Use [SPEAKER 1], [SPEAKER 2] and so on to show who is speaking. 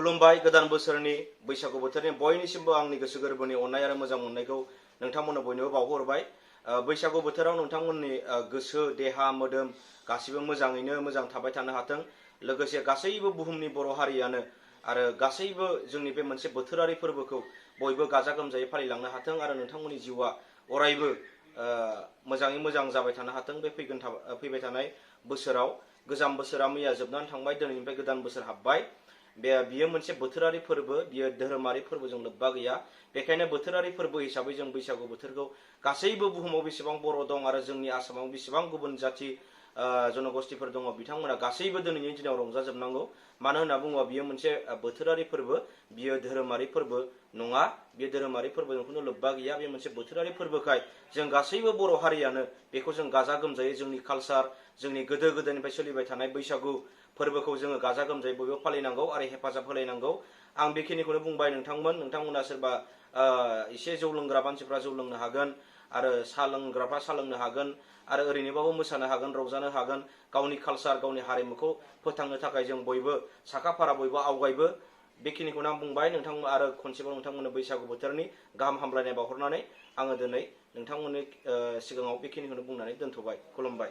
[SPEAKER 1] खुलुमबाय गोदान बोसोरनि बैसागु बोथोरनि बयनिसिमबो आंनि गोसो गोरबोनि अननाय आरो मोजां मोननायखौ नोंथांमोननो बयनोबो बावहरबाय। बैसागु बोथोराव नोंथांमोननि गोसो देहा मोदोम गासिबो मोजाङैनो मोजां थाबाय थानो हाथों। लोगोसे गासैबो बुहुमनि बर' हारियानो आरो गासैबो जोंनि बे मोनसे बोथोरारि फोरबोखौ बयबो गाजा गोमजायै फालिलांनो हाथों आरो नोंथांमोननि जिउआ अरायबो मोजाङै मोजां जाबाय थानो हाथों। बे फैबाय थानाय बोसोराव गोजाम बोसोरा मैया जोबनानै थांबाय, दिनैनिफ्राय गोदान बोसोर हाबबाय। बियो मोनसे बोथोरारि फोरबो, बियो धोरोमारि फोरबोजों लोब्बा गैया। बेखायनो बोथोरारि फोरबो हिसाबै जों बैसागु बोथोरखौ गासैबो बुहुमाव बेसेबां बर' दं आरो जोंनि आसामाव बेसेबां गुबुन जाथि जनगोष्ठीफोर दङ बिथांमोना गासैबो दिनैनि दिनाव रंजाजोबनांगौ। मानो होनना बुङोबा बियो मोनसे बोथोरारि फोरबो, बियो धोरोमारि फोरबो नङा। बे धोरोमारि फोरबोजों खुनु लोब्बा गैया। बे मोनसे बोथोरारि फोरबोखाय जों गासैबो बर' हारियानो बेखौ जों गाजा गोमजायै जोंनि कालचार, जोंनि गोदो गोदायनिफ्राय सोलिबाय थानाय बैसागु फोरबोखौ जोङो गाजा गोमजायै बयबो फालिनांगौ आरो हेफाजाब होलायनांगौ। आं बेखिनिखौनो बुंबाय। नोंथांमोना सोरबा एसे जौ लोंग्रा मानसिफ्रा जौ लोंनो हागोन आरो साहा लोंग्राफ्रा साहा लोंनो हागोन आरो ओरैनोबाबो मोसानो हागोन, रंजानो हागोन। गावनि कालचार, गावनि हारिमुखौ फोथांनो थाखाय जों बयबो साखाफारा, बयबो आवगायबो। बेखिनिखौनो आं बुंबाय। आरो खनसेबाव नोंथांमोननो बैसागु बोथोरनि गाहाम हामलायनाय बावहरनानै आङो दिनै नोंथांमोननि सिगाङाव बेखिनिखौनो बुंनानै दोनथ'बाय। खुलुमबाय।